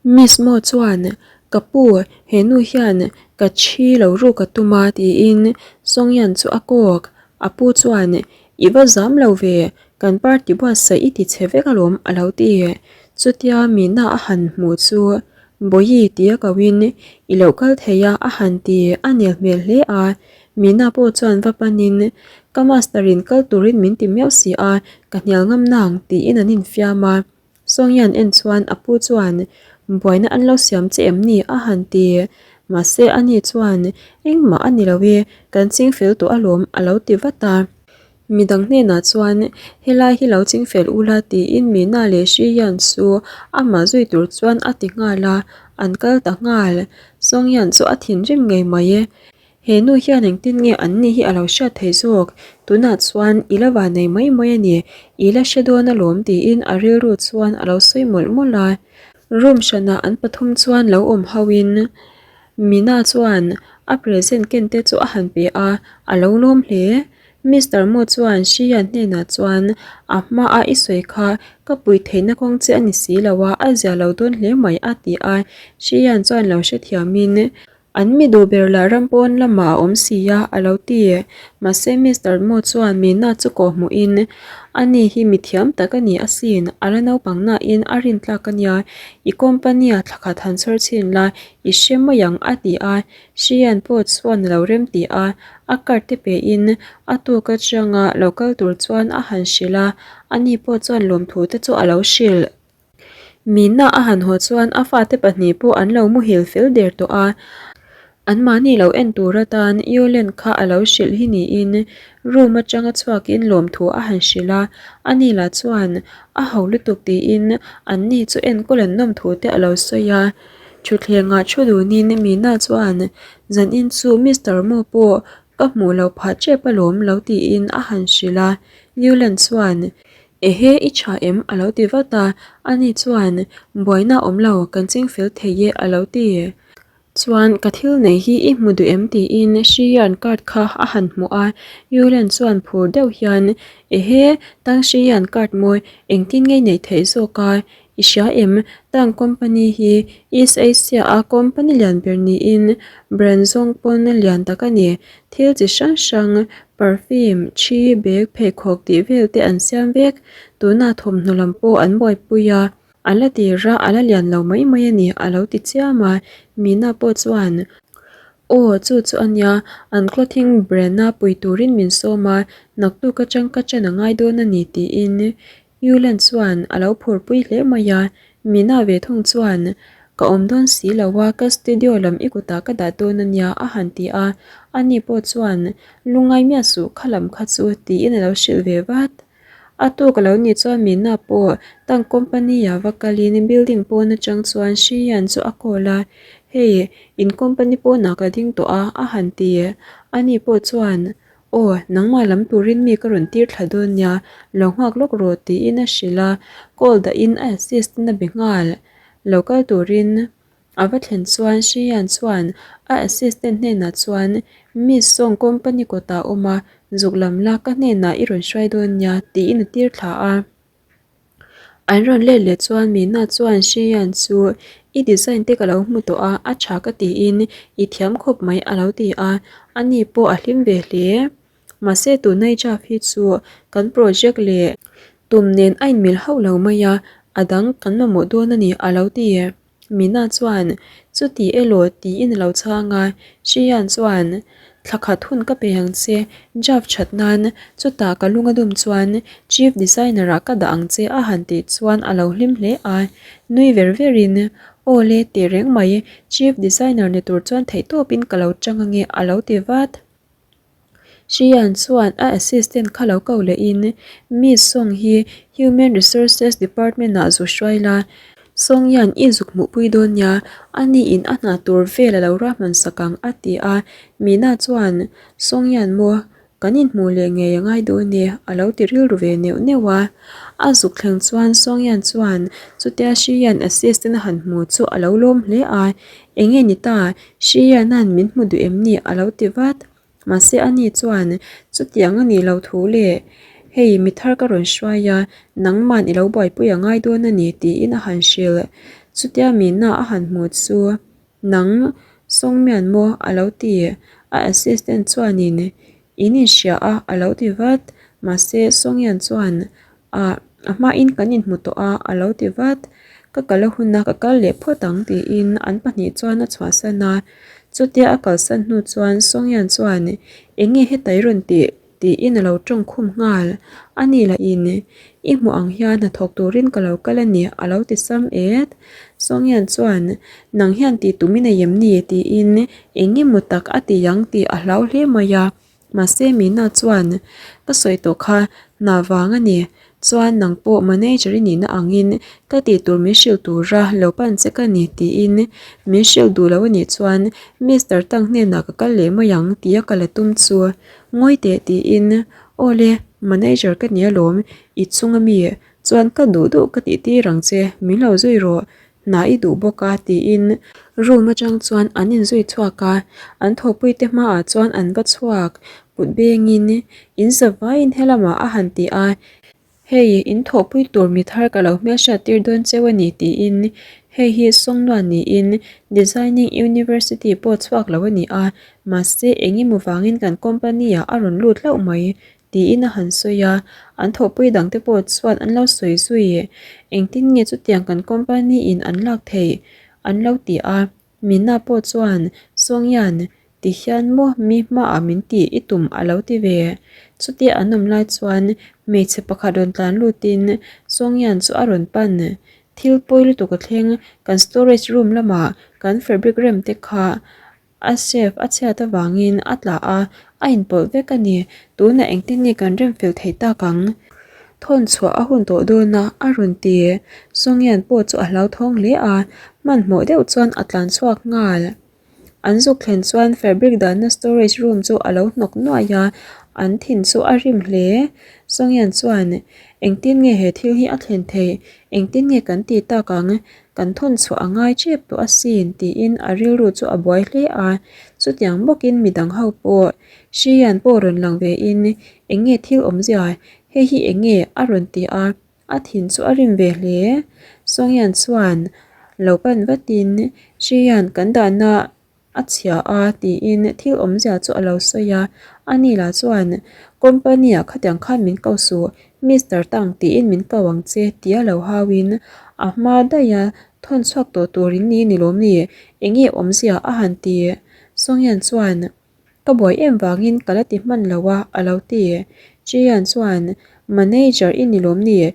Miss Mo chuan, Ka pu, he nu hian ka thi lo ruk a tum a tiin Song Yan chu a kawk. A pu chuan, I va zam lo ve, kan party buatsaih i ti chhe vek alawm a lo ti. Chutia Mina a han hmuh chu Bawihi tia koin i lo kal thei a a han ti a nel hmel hle a. Mina pawh chuan va panin ka master in kal turin min ti miau si a, ka hnial ngam nang tiin an infiam a. Sawngyan en chuan a pu chuan buaina an lo siam che em ni a han ti. Mahse ani chuan engmah a ni lo e, kan ching fel tawh alawm a lo ti vat a. Midang hnenah chuan helai hi lo ching fel ula tiin Mina leh Hrihian chu amah zui tur chuan a ti nghal a, an kal ta nghal. Sawngyan chu a thinrim ngei mai e. He nu hian engtin nge an ni hi a lo hriat thei zawk? Tunah chuan i la va nei mai mai a ni, i la hre dawn alawm tiin a rilru chuan a lo sawi mawlh mawlh a. Room hranah an pathum chuan lo awm hauhin Mina chuan a present ken te chu a han pe a, a lo lawm hle. Mister Mo chuan Shiyan hnenah chuan a hma a i sawi kha ka pui theihna kawng che a ni si lo a, a zia lo dawn hle mai a ti a. Shiyan chuan lo hrethiamin An mi duh ber lah ram pawn lamah a awm si a, a lo ti. Mahse Mister Mo chuan Mina chu kawh hmuhin, Ani hi mi thiam tak a ni asin, a la naupang nain a rin tlak a nia, i company-a thla khat han chhawr chhin la, i hre mai ang, a ti a. Shiyan pawh chuan a lo rem ti a, a card te pein a tuk atanga lo kal tur chuan a han hrilh a, ani pawh chuan lawmthu te chu a lo hrilh. Mina a han haw chuan a fate pahnih pawh an lo muhil fel der tawh a, anmahni lo en tur atan Yolen kha a lo hrilh hi niin room atanga chhuakin lawmthu a han hrilh a, ani lah chuan a ho lutuk tiin anni chu enkawl an nawm thu te a lo sawi a. Thutthlengah thu dunin Mina chuan zanin chu Mister Mo pawh ka hmuh loh phah tep alawm lo tiin a han hrilh a, Yolen chuan Ehe i tha em? a lo ti vat a, ani chuan buaina awm lo kan ching fel thei e a lo ti. Chuan ka thil nei hi i hmu duh em tiin Hrian card kha a han hmuh a, Yulen chuan phur deuh hian Ehe tang Hrian card mawi engtin nge i neih theih zawk a, i hria em? Tang company hi East Asia a company lian ber niin brand zawng pawn lian tak a ni, Thil chi hrang hrang, perfume, thi, bag, pheikhawk tih vel te an siam vek. Tunah thawmhnaw lam pawh an buaipui a, a la tir a, a la lian lo mai mai a ni, a lo ti chiam a. Mina pawh chuan, Aw, chu chu a nia, an clothing brand a pui turin min sawm a, naktuk atang ka ṭan a ngai dawn a ni, tiin Yulan chuan a lo phurpui hle mai a, Mina ve thung chuan, Ka awm dawn si lo a, ka studio lam i kutah ka dah dawn a nia a han ti a, ani pawh chuan, Lungngai miah suh kha lam kha chu tiin a lo hrilh ve vat. A tuk a lo nih chuan Mina pawh tank company ah va kalin building pawn atang chuan Shiyan chu a call a, Hei, in company pawnah ka ding tawh a a han ti. Ani pawh chuan, Aw, nangmah lam turin mi ka rawn tir thla dawn nia, lo nghak lawk rawh tiin a hrilh a, call dahin a assistant a be nghal. Lo kal turin a va thlen chuan Hrian chuan a assistant hnenah chuan Miss Song company kawtah a awm a, zuk lam la ka hnenah i rawn hruai dawn nia tiin a tir thla a. An rawn let leh chuan Mina chuan Hrian chu i design te ka lo hmu tawh a, a tha ka tiin i thiam khawp mai a lo ti a, ani pawh a hlim ve hle. Mahse tunai draft hi chu kan project leh tum nen a inmil hauh lo mai a, a dang kan mamawh dawn a ni a lo ti. Mina chuan, Chuti elaw? tiin a lo chhang a. Hrian chuan, Thla khat hun ka pe ang che, draft that nan, chutah ka lung a dum chuan Chief Designer ah ka dah ang che a han tih chuan a lo hlim hle a. Nui ver verin, Aw le, tih reng mai, Chief Designer ni tur chuan theihtawpin ka lo chang ange a lo ti vat. Hrian chuan a assistant kha lo ko lehin, Miss Song hi Human Resources Department ah zu hruai la, Song hian i zuk hmuhpui dawn nia, ani in a hna tur vel a lo ruahman sak ang a ti a. Mina chuan, Song hian maw, kan inhmuh leh ngei a ngai dawn e a lo ti rilru ve neuh neuh a. A zuk thleng chuan Song hian chuan chutia Hrian assistant a han hmu chu a lo lawm hle a, Enge ni ta, Hriana'n min hmu duh em ni? a lo ti vat. Mahse ani chuan, Chutiang a nih lo thu le, hei mi thar ka rawn hruai a, nangman i lo buaipui a ngai dawn a ni, tiin a han hrilh. Chutia Mina a han hmuh chu nang Sawngmian maw a lo ti. A assistant chuanin in inhria a a lo ti vat. Mahse Sawngyan chuan Ah, a hmain kan inhmu tawh a a lo ti vat. Ka kal a hun a, ka kal leh phawt ang tiin an pahnih chuan a chhuahsan a. Chutia a kalsan hnu chuan Sawngyan chuan Eng nge heta i rawn tih? tiin a lo tawng khum nghal. A ni lah in, I hmuh ang hian hnathawk turin ka lo kal a ni a lo ti sam et. Sawngyan chuan Nang hian tih tum i nei em ni? tiin eng emaw tak a ti ang tih a hlau hle mai a. Mahse Mina chuan, Ka sawi tawh kha, hna vang a ni. Chuan nang pawh manager i nihna angin ka tih tur min hrilh tura lo pan che ka ni tiin min hrilh duh lo a nih chuan Mister Tang hnenah ka kal leh mai ang tia ka la tum chu ngawi teh tiin Aw le, manager ka ni alawm, i chunga mi chuan ka duh duh ka tih tir ang che, min lo zui rawh Hna i duh bawk a tiin room atang chuan an inzui chhuak a, an thawhpuite hmaah chuan an va chhuak kut bengin in zavaiin helamah a han ti a, hei in thawhpui tur mi thar ka lo hmelhriat tir dawn cheu a ni tiin hei hi Sawngnuan niin Designing University pawh chhuak lo a ni a, mahse eng emaw vangin kan company ah a rawn lut hlauh mai Tiin a han sawi a, an thawhpui dangte pawh chuan an lo sawi zui. Engtin nge chutiang kan company in an lak theih? An lo ti a. Mina pawh chuan, Sawngyan, ti hian maw mi hmaah min tih i tum a lo ti ve. Chutia an awm lai chuan hmeichhe pakhat rawn tlan lutin Sawngyan chu a rawn pan. Thil pawi lutuk a thleng, kan storage room lamah kan fabric rem te kha A chef a chhiat avangin a tla a, a inpawlh vek a ni. Tunah engtin nge kan remfel thei tak ang? Thawn chhuah a hun tawh dawn a, a rawn ti. Sawngyan pawh chu a hlauthawng hle a, hmanhmawh deuh chuan a tlan chhuak nghal. An zuk thlen chuan fabric dahna storage room chu a lo hnawk nuaih a, an thin chu a rim hle. Sawngyan chuan, Engtin nge he thil hi a thlen theih? Engtin nge kan ti tak ang? Kan thawn chhuah a ngai tep tawh asin tiin a rilru chu a buai hle a, chutiang bawkin midang ho pawh Hrian pawh rawn lang ve in eng nge thil awmzia hei hi eng nge a rawn ti a, a thin chu a rim ve hle. Sawngyan chuan lo pan vatin Hrian kan dahna A chhia a tiin thil awmzia chu a lo sawi a, ani lah chuan Company ah khatiang khan min ko suh, Mister Tang tiin min ko ang che tia lo hauin a hma daih a thawn chhuak tawh tur in ni ni lawm ni, enge awmzia a han ti. Sawngyan chuan Ka buai em vangin ka la ti hman lo a a lo ti. Chian chuan Manager i ni lawm ni,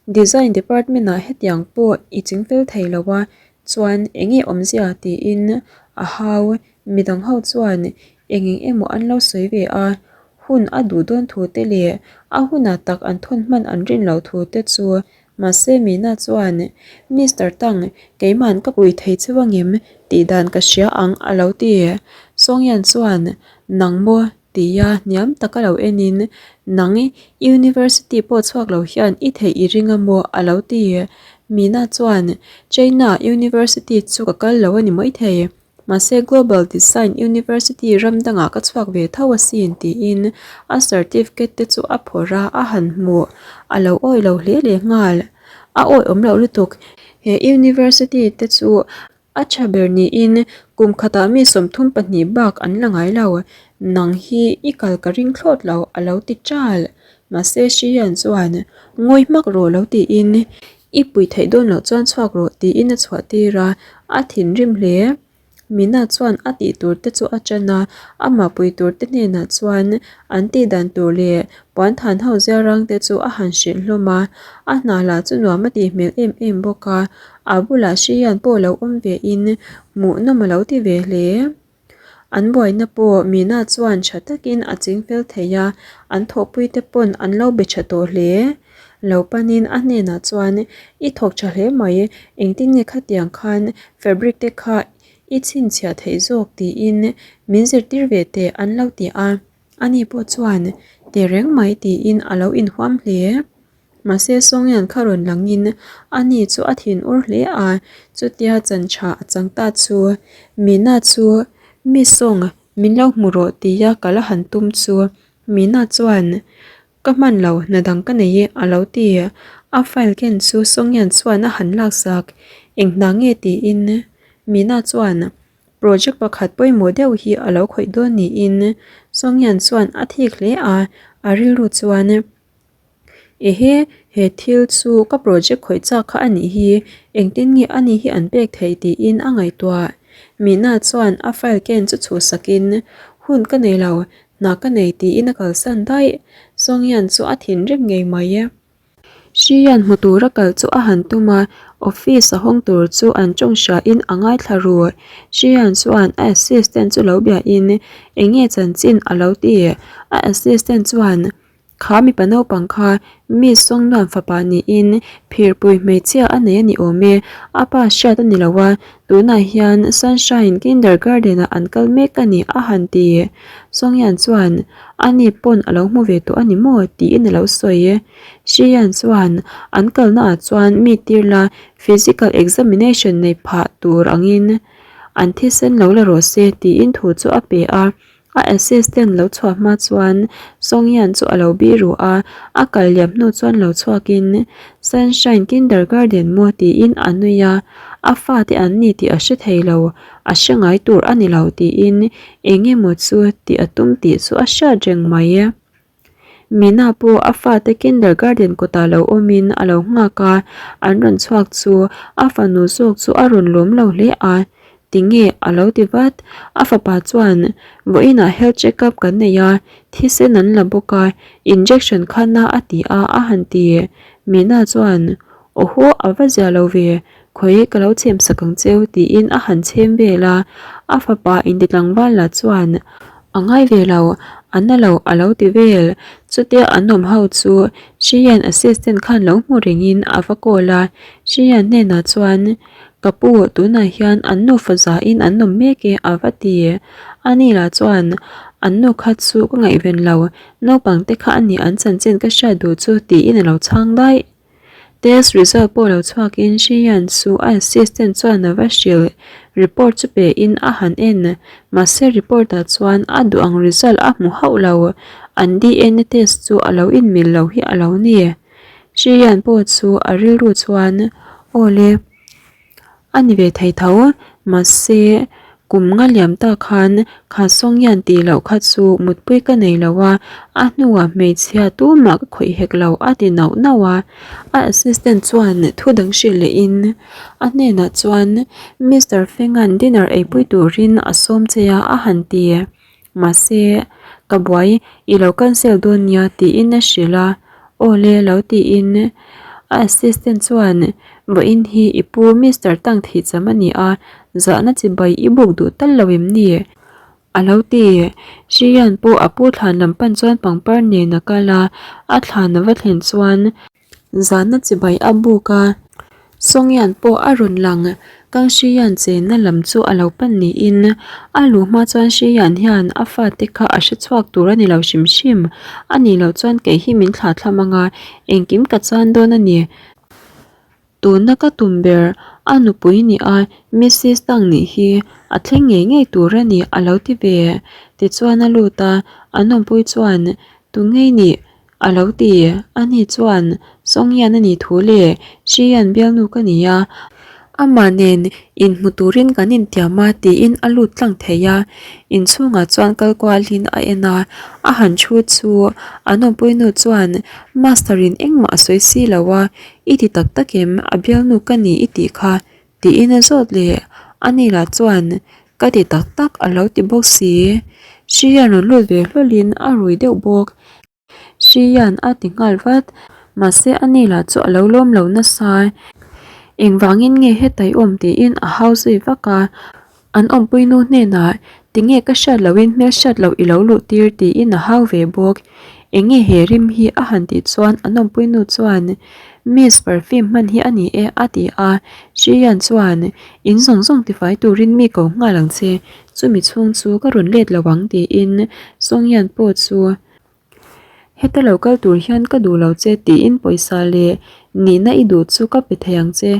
Design department ah hetiang pawh i chingfel thei lo a, Chuan enge awmzia tiin a hau, midang ho chuan eng eng emaw an lo sawi ve a, hun a duh dawn thu te leh a hunah tak an thawn hman an rin loh thu te chu mahse Mina chuan Mister Tang keiman ka pui thei cheu angem tih dan ka hria ang a lo ti. Sawngyan chuan nang maw Tia hniam taka lo enin, Nang university pawh chhuak lo hian i theih i ring a maw? a lo ti. Mina chuan, China University chu ka kal lo a ni maithei. Mahse Global Design University ram dangah ka chhuak ve tho asin tiin a certificate te chu a phawrh a, a han hmuh. A lo awih lo hle leh nghal. A awih awm loh lutuk. He university te chu A tha ber niin kum khatah mi 32 bak an la ngai lo, nang hi i kal ka ring thlawt lo a lo ti ṭal. Mahse Shiyan chuan ngawi hmak rawh lo tiin i pui theih dawn loh chuan chhuak rawh tiin a chhuah tir a, a thinrim hle. Mina chuan a tih tur te chu a ṭan a, amah pui tur te hnenah chuan an tih dan tur leh puanthan ho ziarang te chu a han hrilh hlawm a, a hna lah chu nuam a tih hmel em em bawk a. A bulah Hrian pawh lo awm ve in hmuhnawm a lo ti ve hle. An buaina pawh Mina chuan tha takin a ching fel thei a, an thawhpui te pawn an lo be tha tawh hle. Lo panin a hnenah chuan I thawk tha hle mai, engtin nge khatiang khan fabric te kha i chhinchhiah theih zawk tiin min zirtir ve teh an lo ti a. Ani pawh chuan Tehreng mai tiin a lo inhuam hle. Mahse Sawngyan kha rawn langin ani chu a thin ur hle a, chutia chan tha a chang ta chu Mina chu mi Sawng min lo hmu rawh tia ka la han tum chu Mina chuan ka hman lo hna dang ka nei e a lo ti. A file ken chu Sawngyan chuan a han laksak. Eng hna nge tiin Mina chuan project pakhat pawimawh deuh hi a lo khawih dawn niin Songyan chuan a thik hle a, a rilru chuan Ehe, he thil chu ka project khawih chak kha a nih hi, engtin nge a ni hi an pek theih tiin a ngaihtuah. Mina chuan a file ken chu chhuhsakin, Hun ka nei lo, hna ka nei tiin a kalsan daih. Songyan chu a thinrim ngei mai. Hrian hmu tura kal chu a han tum a, office a hawng tur chu an tawng hriain a ngaithla ru. Hrian chuan a assistant chu lo biahin eng nge chanchin a lo ti. A assistant chuan, Kha mipa naupang kha Miss Sawngnuan fapa niin phirpui hmeichhia a nei a ni awm e, a pa hriat a ni lo a, tunah hian Sunshine Kindergarten-ah an kal mek a ni a han ti. Sawngyan chuan, Ani pawn a lo hmu ve tawh a ni maw? tiin a lo sawi. Shiyan chuan an kalnaah chuan mi tir la physical examination nei phah tur angin an thisen lo la rawh se tiin thu chu a pe a. A assistant lo chhuah hma chuan Songyan chu a lo bi ru a, a kal liam hnu chuan lo chhuakin Sunshine Kindergarten maw tiin a nui a, a fate an ni tih a hre thei lo, a hre ngai tur a ni lo tiin eng emaw chu tih a tum tih chu a hriat reng mai. Mina pawh a fate kindergarten kawtah lo awmin a lo nghak a, an rawn chhuak chu a fanu zawk chu a rawn lawm lo hle a, tinge a lo ti vat. A fapa chuan vawiinah health check up kan nei a, thisen an la bawk a, injection kha na a ti a a han ti. Mina chuan Awhaw a va zia lo ve, khawi ka lo chhem sak ang cheu tiin a han chhem vel a, a fapa inti tlangval lah chuan a ngai ve lo, a na lo a lo ti vel. Chutia an awm ho chu Shiyan assistant khan lo hmu rengin a va call a, Shiyan hnenah chuan Ka pu tunah hian an nufa zahin an awm mek e a va ti. Ani lah chuan an nu kha chu ka ngaihven lo, naupang te kha a ni an chanchin ka hriat duh chu tiin a lo chhang daih. Test result pawh lo chhuakin Shiyan chu a assistant chuan a va hrilh. Report chu pein a han en. Mahse report ah chuan a duh ang result a hmu hauh lo. An DNA test chu a lo inmil lo hi a lo ni. Shiyan pawh chu a rilru chuan, Awle. A ni ve thei tho, mahse kum nga liam ta khan kha Songyan tih loh kha chu mutpui ka nei lo a, a hnuah hmeichhia tumah ka khawih hek lo a ti nauh nauh a. A assistant chuan thu dang hrilh lehin a hnenah chuan Mister Fenga'n dinner eipui turin a sawm che a a han ti. Mahse, ka buai i lo cancel dawn nia tiin a hrilh a, Aw le lo tiin a assistant chuan vawiin hi i pu Mister Tang thih cham a ni a, zahna chibai i buk duh tal lo em ni? A lo ti. Hrian pawh a pu thlan lam pan chuan pangpar nen a kal a, a thlan a va thlen chuan Zana chibai a buk a, Songyan pawh a rawn lang. Kang Shiyan chenna lam chu a lo pan niin a luh hma chuan Shiyan hian a fate kha a hre chhuak tur a ni lo hrim hrim. A nih loh chuan kei hi min thlah thlam anga engkim ka chan dawn a ni. Tuna ka tum ber a nupui ni a Missis Tang nih hi a thleng ngei ngei tur a ni a lo ti ve. Tichuan a lut a, an awmpui chuan Tungei nih A lo ti, ani chuan Songyan a nih thu leh Shiyan bialnu ka ni a, amah nen inhmu turin kan intiam a tiin a lut tlang thei a, inchhungah chuan kal kualin a en a, a han thu chu an awmpuinu chuan Master in engmah a sawi si lo a, i ti tak tak em, a bialnu ka ni i tih kha tiin a zawt leh, ani lah chuan ka ti tak tak a lo ti bawk si, Shiyan rawn lut ve hlawlin a rui deuh bawk. Hrian a ti nghal vat, mahse a ni lah chu a lo lawm lo nasa. Engvangin nge heta i awm tiin a hau zui vak a, an awmpui nu hnenah tinge ka hriat lohin hmel hriat loh i lo luh tir tiin a hau ve bawk. Enge he rim hi a han tih chuan an awmpui nu chuan Miss perfume hman hi a ni e a ti a, Hrian chuan in zawng zawng tifai turin mi ko nghal ang che, chumi chhung chu ka rawn let lo ang tiin Songyan pawh chu Heta lo kal tur hian ka duh lo che tiin pawisa leh nihna i duh chu ka pe thei ang che.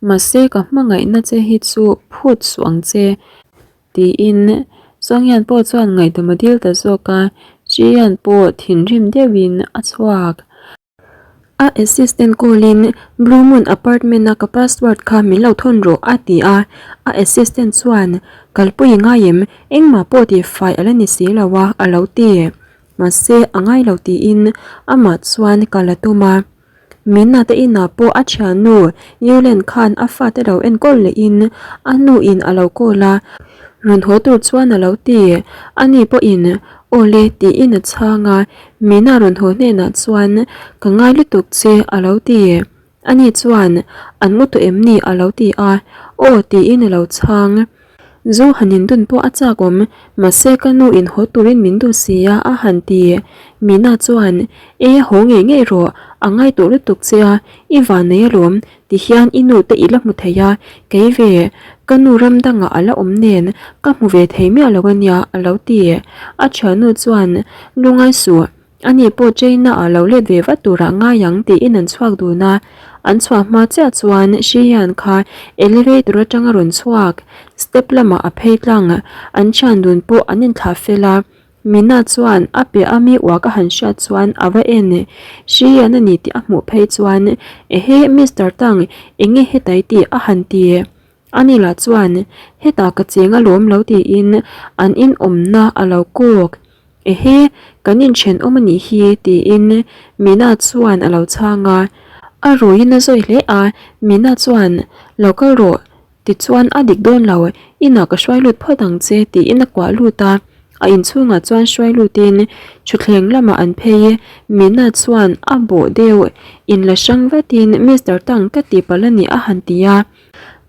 Mahse ka hmangaihna che hi chu phut suh ang che tiin Songyan pawh chuan ngaihdam a dil ta zawk a, Chiyan pawh thinrim deuhin a chhuak. A assistant call in Blue Moon apartment a ka password kha min lo thawn rawh a ti a, a assistant chuan Kalpui i ngai em? Engmah pawh tih fai a la ni si lo a a lo ti. Mahse a ngai lo tiin amah chuan kal a tum a. Mina te inah pawh a thiannu Yulen khan a fate lo enkawl lehin a nu in a lo call a, rawn haw tur chuan a lo ti. Ani pawhin Aw le tiin a chhang a, Mina rawn haw hnenah chuan Ka ngai lutuk che a lo ti. Ani chuan An mu tawh em ni a lo ti a, Aw tiin a lo chhang. Zu han indun pawh a chak awm, mahse ka nu in haw turin min duh si a, a han ti. Mina chuan, Ei a haw ngei ngei rawh, a ngai tawh lutuk che a, i van nei alawm, tihian i nu te i la hmu thei a, kei ve, ka nu ram dangah a la awm nen, ka hmu ve thei miah lo ania, a lo ti. A thiannu chuan, Lungai suh, Ani pawh China ah lo let ve vat turah ngai ang tiin an chhuak dun a, an chhuah hma chiah chuan Shiyan kha elevator atang a rawn chhuak, step lamah a phei tlang, an thian dun pawh an inthlah fel a, Mina chuan a piah a mi uak a han hriat chuan a va en, Shiyan a ni tih a hmuh phei chuan Ehe Mister Tang enge hetai tih a han ti. Ani lah chuan hetah ka cheng alawm lo tiin an inawmna a lo kawk. Ehe, kan inthenawm a nih hi tiin Mina chuan a lo chhang a. A ruiin a zawi hle a, Mina chuan, Lo kal rawh, tichuan a dik dawn lo, inah ka hruai lut phawt ang che tiin a kuah lut a. A inchhungah chuan hruai lutin thutthleng lamah an phei, Mina chuan a bawh deuh, inla hrang vatin Mister Tang ka tihpalh a ni a han ti a.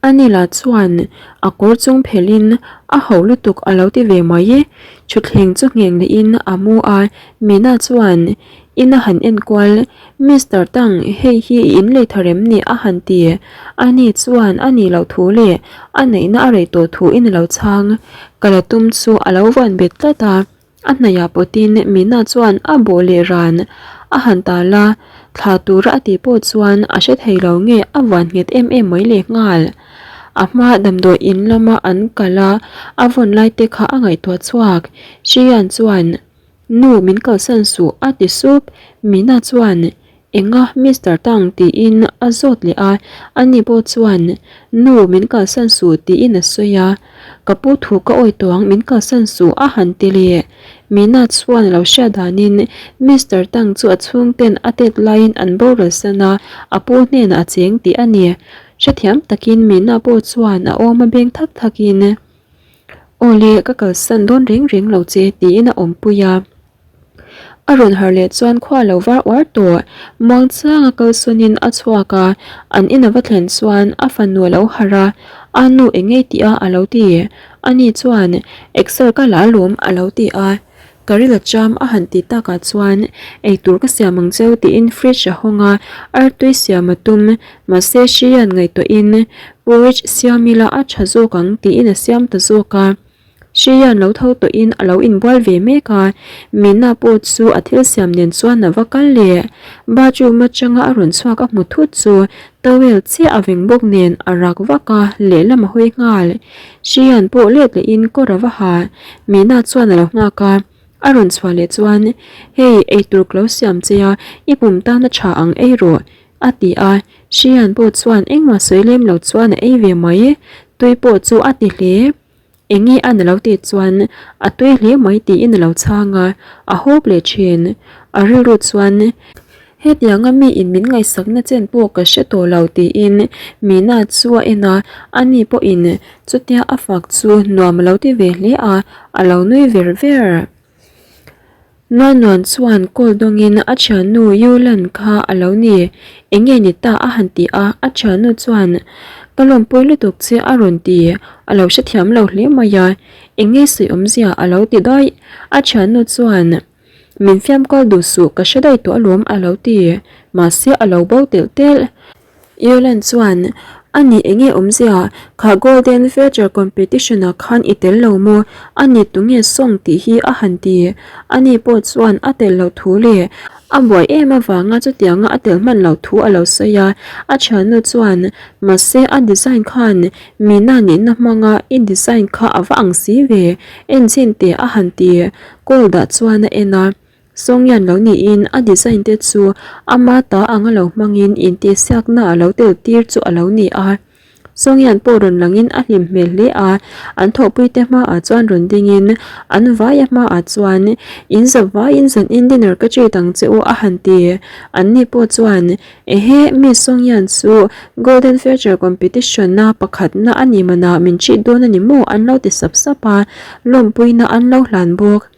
Anila chuan a kawr chung phelhin a ho lutuk a lo ti ve mai. Thutthleng chu ngheng lehin a mu a, Mina chuan ina han enkual, Mister Tang, hei hi i inlei thar em ni? a han ti. Ani chuan a nih loh thu leh a neihna a rei tawh thu in a lo chhang. Ka la tum chu a lo vuan bet tlat a. A hnaihah pawtin Mina chuan a bawh leh ran a han tal a, thla tura a tih pawh chuan a hre thei lo nge a vuan nghet em em mai leh nghal. A hma damdawi in lama an kal a, a vawn lai te kha a ngaihtuah chhuak. Shiyan chuan, Nu min kalsan suh a ti sup. Mina chuan, Enga Mister Tang tiin a zawt leh a, ani pawh chuan Nu min kalsan suh tiin a sawi a, ka pu thu ka awi tawh ang min kalsan suh a han ti leh. Mina chuan a lo hriat danin Mister Tang chu a chhungten a tet laiin an boral san a, a pu hnenah a cheng tih a ni. Hrethiam takin Mina pawh chuan a awm a beng thak thakin Aw le ka kalsan dawn reng reng lo che tiin a awmpui a. A rawn harh leh chuan khua a lo var uar tawh. Muangchanga kalsawnin a chhuak a, an in a va thlen chuan a fanu a lo harh a, A nu eng ngei tih a a lo ti. Ani chuan, Exer ka la alawm a lo ti a. Ka ril a cham a han ti takah chuan eitur ka siam ang cheu tiin fridge a hawng a, artui siam a tum. Mahse Hrian ngaihtuahin porridge siam ila a tha zawk ang tiin a siam ta zawk a. Hrian lo tho tawhin a lo inbual ve mek a, Mina pawh chu a thil siam nen chuan a va kal leh. Bathroom atanga a rawn chhuak a hmu thut chu towel chiah a veng bawk nen a rak vak a, lehlam a hawi nghal. Hrian pawh let lehin kawr a va ha, Mina chuan a lo nghak a, a rawn chhuah leh chuan, Hei, eitur ka lo siam che a, i pum tan a tha ang ei rawh, a ti a, Hrian pawh chuan engmah sawi lem lo chuan a ei ve mai, tui pawh chu a ti hle. Enge a na lo tih chuan a tui hle mai tiin a lo chhang a, a hawp leh thin. A rilru chuan hetianga mi in min ngaihsakna chen pawh ka hre tawh lo tiin Mina chu a en a, ani pawhin chutia a fak chu nuam a lo ti ve hle a, a lo nui ver ver. Nuanuan chuan call dawngin a thiannu Yulan kha a lo ni, enge ni ta a han ti a, a thiannu chuan ka lawmpui lutuk che a rawn ti, a lo hrethiam lo hle mai a, enge sawi awmzia a lo ti daih, a thiannu chuan min fiam kual duh suh ka hre daih tawh alawm a lo ti, mahse a lo bo telh telh. Ireland chuan, A nih enge awmzia, kha Golden Feature Competition ah khan i tel lo maw? A ni tunge song tih hi a han ti. Ani pawh chuan a tel loh thu leh a buai em avanga chutianga a tel hman loh thu a lo sawi a. A thiannu chuan, Mahse a design khan Mina nihna hmanga i design kha a va ang si ve, en chhin teh a han ti. Call dah chuan a en a. Sawngyan lo niin a design te chu ama ta anga lo hmangin intihsiakna a lo tel tir chu a lo ni a. Sawngyan pawh rawn langin a hlim hmel hle a, an thawhpuite hmaah chuan rawn dingin an vaia hmaah chuan in za vaiin zanin dinner ka treat ang che u a han ti. Anni pawh chuan Ehe, mi Sawngyan chu Golden Future Competition-a pakhatna a ni manah min treat dawn a ni maw an lo ti sap sap a, lawmpuina an lo hlan bawk.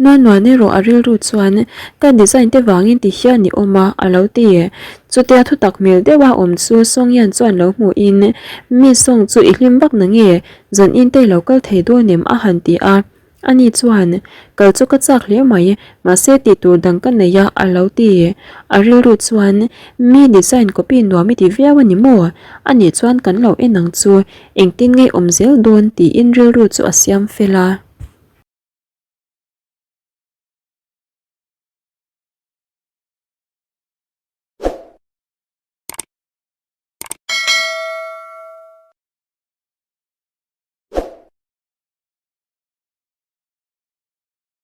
Nuan erawh a rilru chuan ka design te vangin ti hian i awm a, a lo ti. Chutia thutak hmel deuha awm chu Songyan chuan lo hmuhin, Mi Song chu i hlim vak na nge? Zan in te i lo kal thei dawn em? a han ti a. Ani chuan, Kal chu ka chak hle mai, mahse tih tur dang ka nei a, a lo ti. A rilru chuan, Mi design copy nuam i ti viau a ni maw? Anih chuan kan lo en ang chu, engtin nge awm zel dawn? tiin rilru chu a siam fel a.